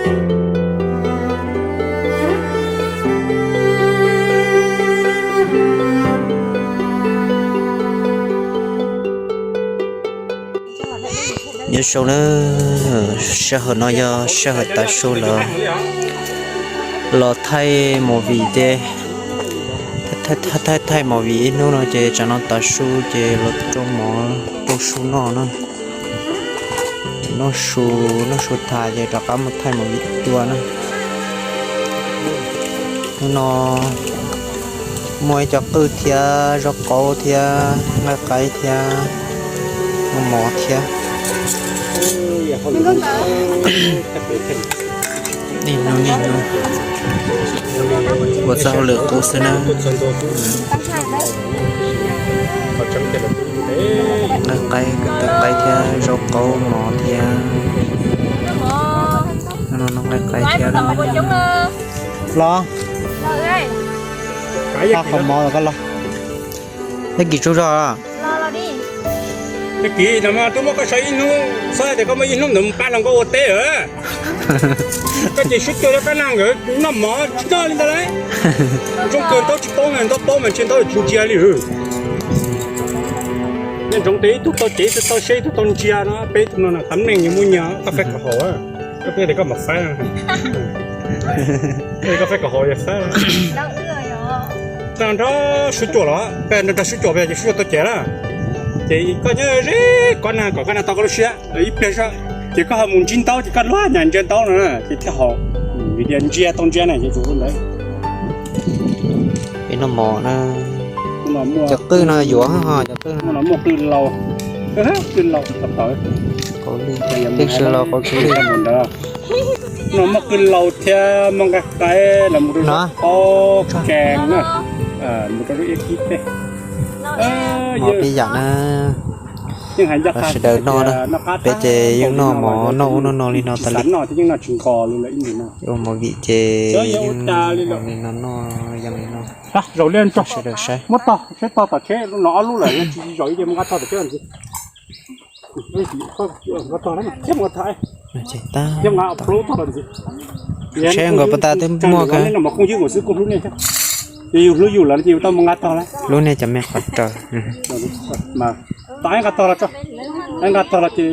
Nyob zoo na, sij hawm no yog sij hawm tav su los, los thaij movie ces thaij thaij movie ib hnub no ces tsam no tav su ces los rau mov rau su noj na. Noj su, noj su tas ces rov qab mus thaij movie dua na. Hnub no muaj ib co qwj thiab zaub qaub thiab nqaij qaib thiab muaj mov thiab. Niaj hnub niaj hnub ua txoj hauj lwm qub xwb na. Nqaij qaib, nqaij qaib thiab zaub qaub mov thiab. Noj nqaij qaib thiab. Los, qhov mov los koj los. Tag kis tsaug zog. Tag kis no mas twb muab koj so ib hnub, xav tias koj muaj ib hnub ntawd mus pab hluas nkauj ua teb lawm. Koj ces sib cuag li kab nag nkawd noj mov tsis noj li ntawd lauj. Zoo kawg, ntaub tsis paub mas ntaub paub mas ntshe ntaub tsis ntsia li. Nyob ntsoov tias ib tug tau cev, ib tug tau siab, ib tug tau ntsia no, peb tug no na, tam neej nyias muaj nyias koj faib kom haum. Koj peb tias koj mam faib, koj faib kom haum yog faib. Nrog sib cuag los, peb nrog sib cuag peb ces sib cuag tau cev na. Ces koj nyob ze kab nag kom kab nag tau koj lub siab ib pliag zog, ces koj ho mus ntsib ntaub ces koj luag nyas ntsia ntaub no ces thiaj haum. Vim tias ntsia tau ntsia na ces tsum ua ntawd. Peb noj mov na. Cov qwj no yuav ho cov qwj no muaj qwj lau, qwj lau, qwj lau, qauv li, teeb sib lau qauv li ntawd. No muaj qwj lau thiab muaj nqaij qaib los mus rau zaub qaub, kees na, mus rau lub ib kib tej. Mov pib yam na. Sawv daws noj na, peb ces yeej noj mov noj ub noj no li no tas li. Ua movie ces yeej li no noj, yeej li no. Sawv daws saib. Tsheb nkaus pas tas twb muaj kawg. Yus hlub yus lawm ces yus tau mus nqa tog lawm. Hlub nej cov me qhov raws. Nqa tog los ces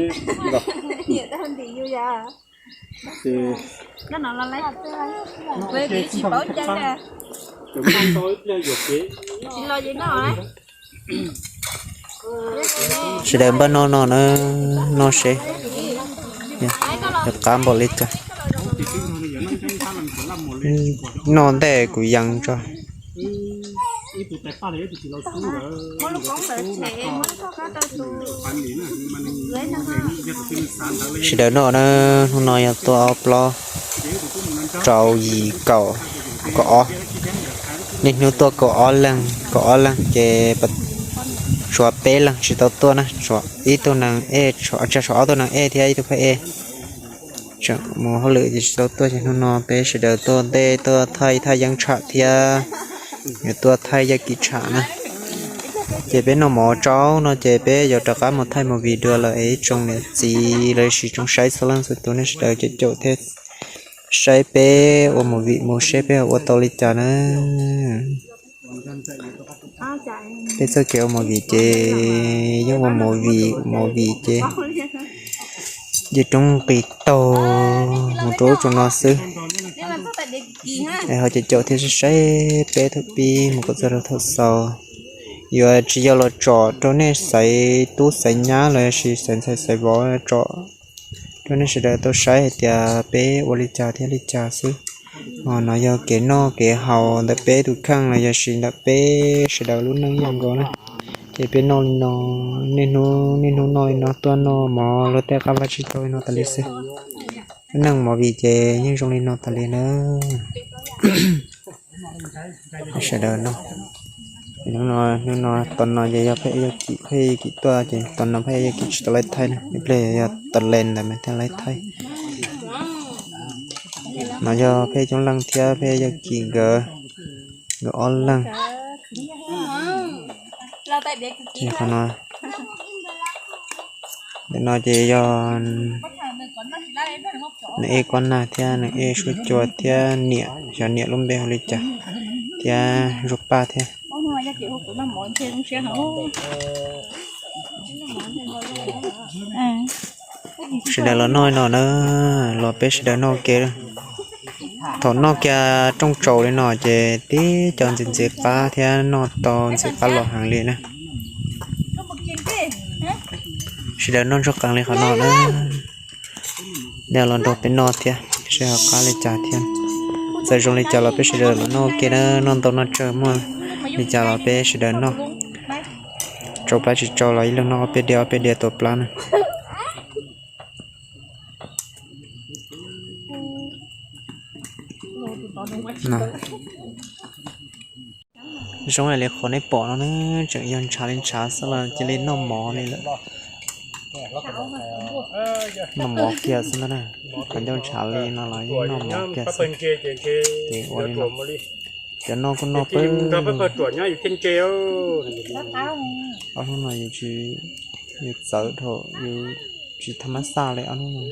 sawv daws npaj noj no na, noj seb yog qab npaum li cas. Noj ntej kuv yees tso. Sawv daws noj na, hnub no yog tuaj ob plaub rau yim kaum, kaum ob. Niaj hnub tuaj kaum ob leeg, kaum ob leeg ces tshuav peb leeg tsis tau tuaj na, tshuav ib tug neeg ej, tshuav ob tug neeg ej thiab ib tug phab ej. Tseem mus hauj lwm ces tsis tau tuaj ces hnub no peb sawv daws tuaj ntej tuaj thaij thaj yeeb tsham thiab yuav tuaj thaij yaj kis tsham na. Ces peb noj mov tsau no ces peb yuav rov qab mus thaij movie dua lawm es ib tsoom niam txiv los sis tsoom saib txhua leej txhua tus nej sawv daws caum caum thiab saib peb ua movie mus seb peb ua tau li cas na. Peb txoj kev ua movie ces yeej ua movie, movie ces nce roob nqis taug mus rau ub rau no xwb. Es ho caum caum thiab saib peb thaum pib mus kom txog rau thaum xaus. Yuav tsis yog los tsom rau nej xaiv tub xaiv nyab los sis xaiv ntxhais xaiv vauv tsom rau nej sawv daws tau saib hais tias peb ua li cas thiab li cas xwb. Ho no yog kev noj kev haus ntawm peb tus kheej los yog sis ntawm peb sawv daws lub neej ib yam nkaus na. Ces peb noj li no, niaj hnub niaj hnub noj li no, tuaj noj mov luag tej qab vaj tsib taug li no tas li xwb. Lub neej movie ces yeej zoo li no tas li na. Sawv daws no, hnub no, hnub no, tos no ces yog Phaj Ej Yaj Kim, Phaj Ej Yaj Kim tuaj ces tos no Phaj Ej Yaj Kim tsis tau laib thaij na, ib pliag yog tas les ntawd mas thiaj laib thaij. No yog Phaj Coob Leej thiab Phaj Ej Yaj Kim nkawd, nkawd ob leeg. Ces qhov no, ntawm no ces yog Nws ej Kob Nag thiab nws ej Suab Cua thiab niam, xyov niam lub npe hu li cas, thiab Zuag Paj thiab. Sawv daws los noj no na, los peb sawv daws noj ua ke. Thaum noj kiag rooj tsaus li no ces tib co ntxiv ntxiv qab thiab noj tau ntxiv qab los heev li na. Sawv daws noj ntsuag qees li qhov no na. Yog los nrog peb noj thiab seb ho qab li cas thiab. Txawm zoo li cas los peb sawv daws los noj ua ke na, noj ntau noj tsawg muaj li cas los peb sawv daws noj. Tsau plab tsis tsau los ib leeg noj ob peb diav ob peb diav tuam plab na. Zoo li qhov nej pom no na, tseem yog ntshav li ntshav xwb los cia li noj mov li lawm. Noj mov kiag xwb ntag na, qhov ncauj ntshav li no los yeej noj mov kiag xwb. Ces ua li no, cov noj kuj noj pawg. Ob hnub no yus tsis, yus txawv dhau, yus tsis thab mab xaj li ob hnub no.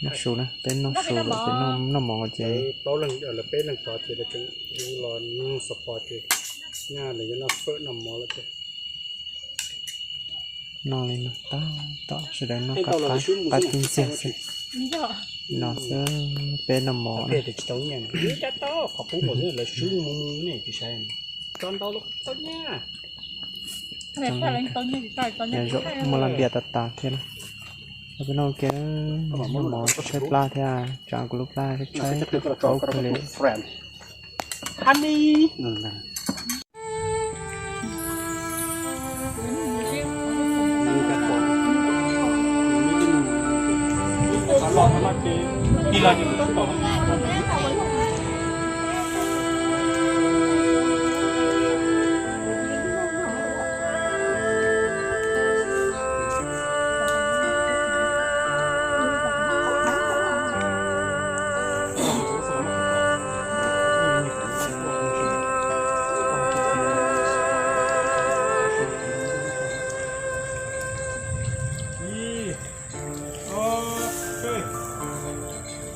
Noj su na, peb noj su lawm ces noj mov ces noj li no tab tom sawv daws noj qab qab tib ntxiag xwb. No xwb, peb noj mov na. Muaj laj npias tas tas thiab na. Peb noj ua ke, noj mov tshaib plab thiab, tsam kuv lub plab tshaib tshaib qaub kawg li.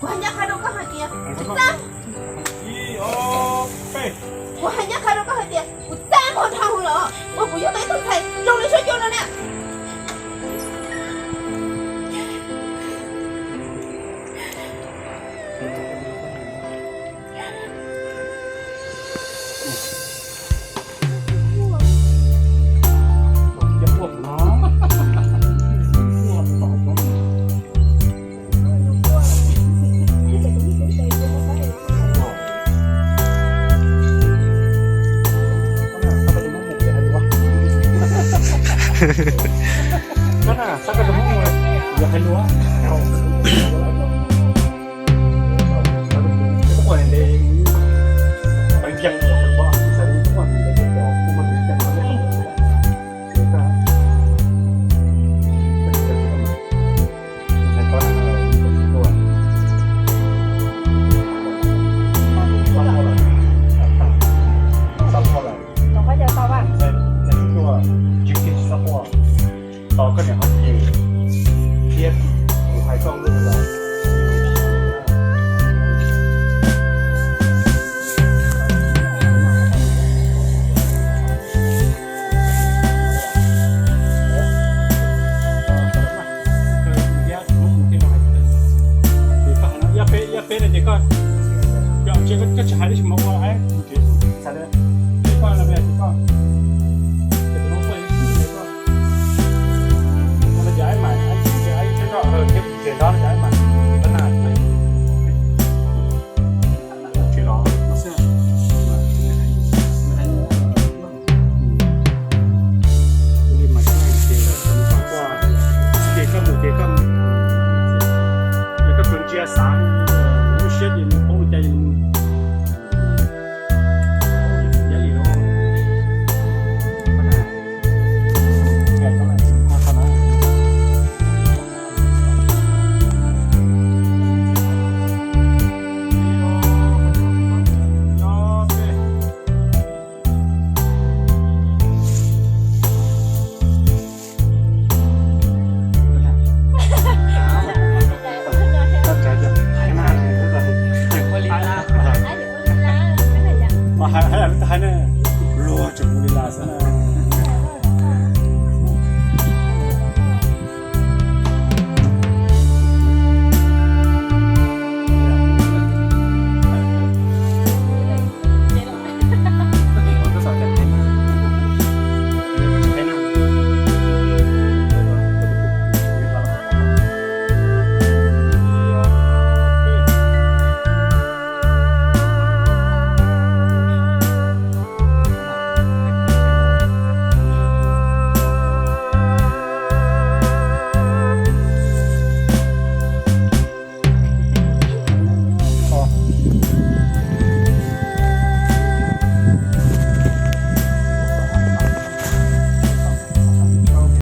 Kuv hais ncaj qha rau koj hais tias kuv txaj. Kuv hais ncaj qha rau koj hais tias kuv txaj muag dhau lawm, uas kuv yug tau ib tug ntxhais zoo li Suab Cua no na. Tos koj niam qhov ces thiab kuv hais koj lus los. Yog peb no ces koj, koj tsis hais tab sis mas ua, hais na.